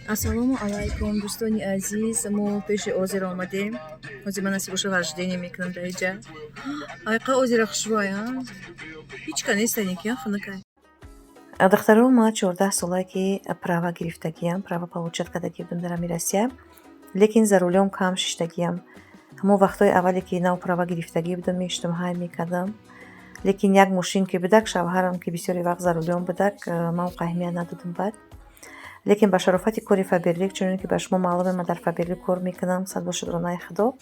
Ассалому алайкум, дӯстони азиз. Мо пеши озеро омадем. Ҳозир ман насибоша вождение мекунам дар иҷа. Айқа озеро хушрӯй, а? Ҳеч ка нестани ки, хунукай. Духтаро, ма 14 солае, ки права гирифтагиям, права получать кардагӣ будам дар ҳамин Россия, лекин за рулём кам шиштагиям. Ҳамон вақтҳои аввале, ки нав права гирифтагӣ будам, мешитам, ҳай мекардам, лекин як мошин ки будак, шавҳарам ки бисёре вақт за рулём будак, ман оқа аҳамият надодам баъд. Лекин ба шарофати кори Фаберлик, чуноне ки ба шумо маълуме, ман дар Фаберлик кор мекунам, сад бор шукронаи Худо,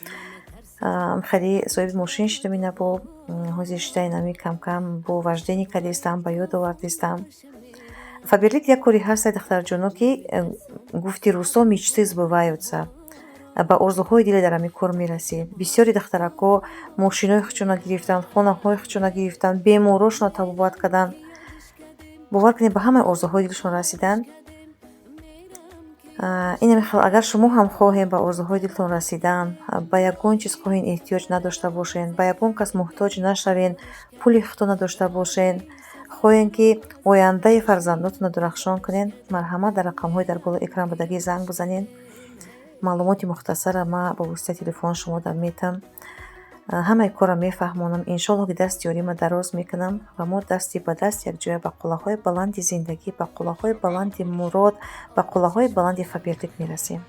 хеле соҳиби мошин шудам. Ина бо ҳозир шида инами камкам бо вождение кардистам, ба ёд овардистам. Фаберлик як кори ҳаста, духтарҷоно, ки гуфти рӯсо, мечты сбываются, ба орзуҳои диле дар ҳамин кор мерасӣ. Бисёри духтаракҳо мошинои худшона гирифтанд, хонаҳои худшона гирифтанд, беморошонро табобат карданд. Бовар кунед, ба ҳамаи орзуҳои дилшон расиданд. Инаме хел, агар шумо ҳам хоҳем ба орзуҳои дилтон расидан, ба ягон чиз хоҳем эҳтиёҷ надошта бошен, ба ягон кас муҳтоҷ нашавен, пули худтон надошта бошен, хоҳем, ки ояндаи фарзандотонро дурахшон кунен, марҳамат, дар рақамҳои дар болои экран будагӣ занг бизанед. Маълумоти мухтасара ма ба воситаи телефон шумо дар метам, ҳамаи корро мефаҳмонам. Иншоалло, ки дасти ёрима дароз мекунам ва мо дасти ба даст якҷоя ба қуллаҳои баланди зиндагӣ, ба қуллаҳои баланди мурод, ба қуллаҳои баланди Фаберлик мерасем.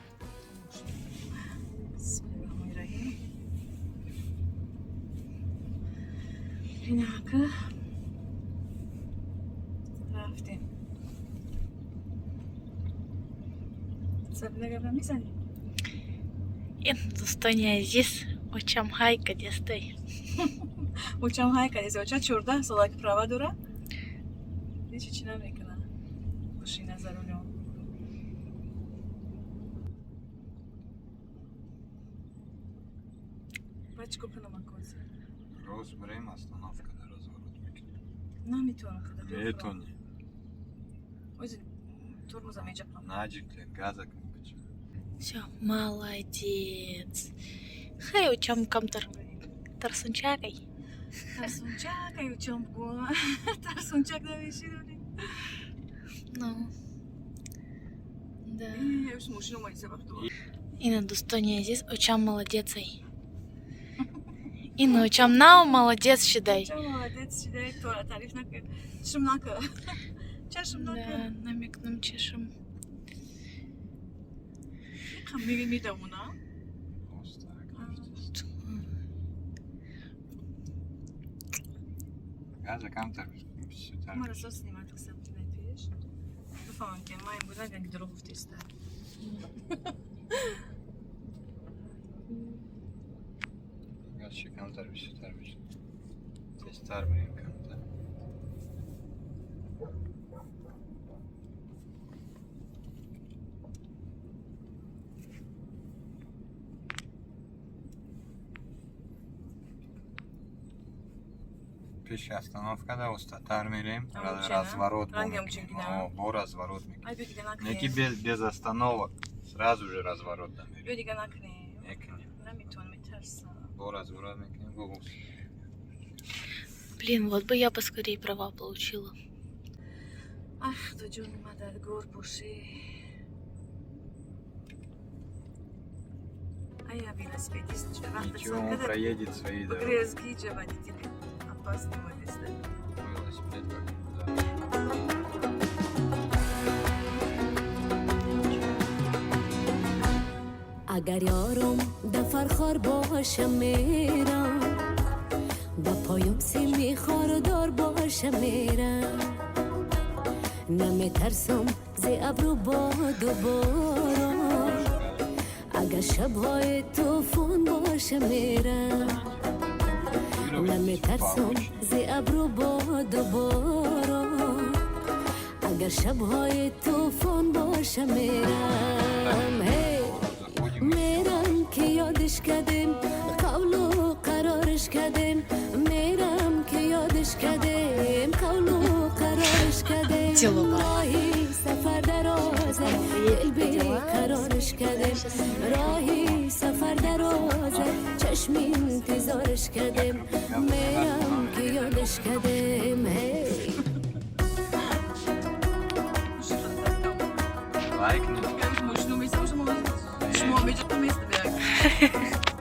Бисмиллоҳирроҳманирроҳим. Инака рафтем. Сабина, гапа мезанӣ? Ин, дӯстони азиз, очам ҳай кадестай. Очам ҳай кадеста. Оча 14 сола ки права дора, ҳечи чӣ намекуна, мошина за рулём. Баъд чӣ кор кунам, акози? Рост бирем, остановка да разворот мекунем. Наметавонам када. Метонӣ. Ози тормоза меҷапам. Наҷиқе, газа кун бича. Всё, молодец. Хай, очам камтар тарсунчакай. Тарсунчак ай очам бугу, тарсунчак намешидони. Ну да. Мошин омадиса вақту. Ина, дӯстони азиз, очам молодец ай. Ина, очам нав молодец шидай. Очам молодец шидай, тора тариф накун, чашм нака, чашм нака. Да, намекунам чашм. Медамона. Оста. Газа камтар бисёртар. Мара сос снимать кисам пеш, бифаҳмам, ки ман буда, ки дурӯғ гуфтеста. Газчи камтар бисёртар бишад. Тезтар бирем камтар. Пеши остановка да остатар мерем, разворот бо Рангам мекунем. чунки, О, бо разворот мекунем. Ай, биё, дига Не ки накунем. без остановок, сразу же разворот да мерем. Биё, дига накунем. Мекунем. Наметавонам, метарсам. Бо разворот мекунем, бо Блин, вот бы я поскорее права получила. Ах, Худоҷони мададгор бошӣ. Ая, велосипедист вақт Ничего, он проедет свои дороги. Грязги ҷа водитель опасный водитель. Велосипед водит, да. Агар ёрум да Фархор боша, мерам, ба поём сими хордор боша, мерам, наметарсам зи абру боду борон, агар шабҳои тӯфон боша, мерам, наметарсам зи абру боду борон, агар шабҳои тӯфон боша, мерам. Ҳей! Заходим. Мерам, ки ёдиш кардем, қавлу қарориш кардем, мерам, ки ёдиш кардем, қавлу қарориш кардем. Целовать. Роҳи сафар дарозе, дил беқарориш кардем, роҳи сафар дарозе, чашми интизориш кардем, мерам, ки ёдиш кардем. Ҳей! Лайкните. Мошино места, шумо меҷа места бияк.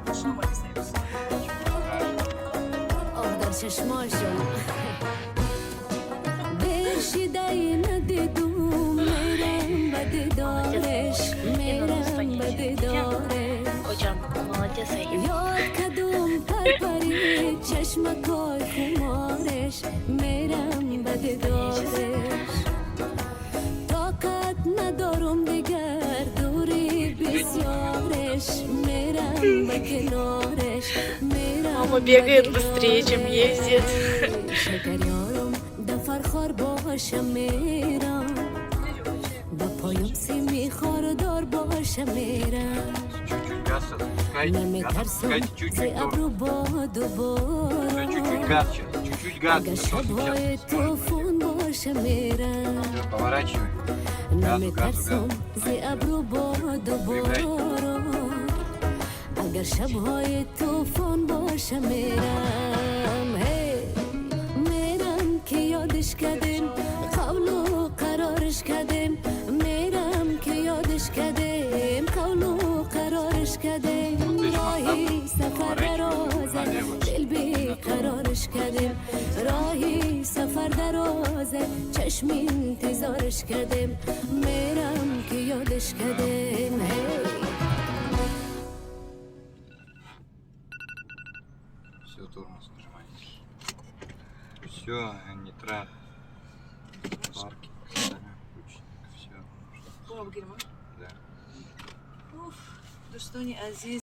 Мошино омадисем. Оҳ, дар чашмошон бешидаи надидум, мерам ба дидореш, мерам ба дидореш. Очам молодецай. Ёд кадум парпари чашмакои хумореш, мерам ба дидореш. Тоқат надорум дигар дури бисёреш, мерам ба канореш, мерам. Мама бегает быстрее, чем ездит. Шакарёрам да Фархор бошам, мерам ба поём, сими хордор бошам, мерам. Чуть-чуть газ отпускайте. Газ Наметарсам отпускайте зи чуть-чуть. абру боду Всё, чуть-чуть борон. Газ сейчас. Чуть-чуть газ. Агар 180. шабҳои тӯфон боша, мерам. Всё, поворачивай. Газу, газу, Наметарсам газу. зи абру боду борон. Агар шабҳои тӯфон боша, мерам. Ҳей, мерам, ки ёдиш кардем, қавлу қарориш кардем. Мерам, ки ёдиш кардем, қавлу қарориш кардем. Роҳи сафар дарозе, дил беқарориш кардем. Роҳи сафар дарозе, чашми интизориш кардем. Мерам, ки ёдиш кардем. Ҳей. Все, тормоз нажимаете. Все, нейтраль. Паркинг, все. Бо бигирма. Да. Дӯстони азиз.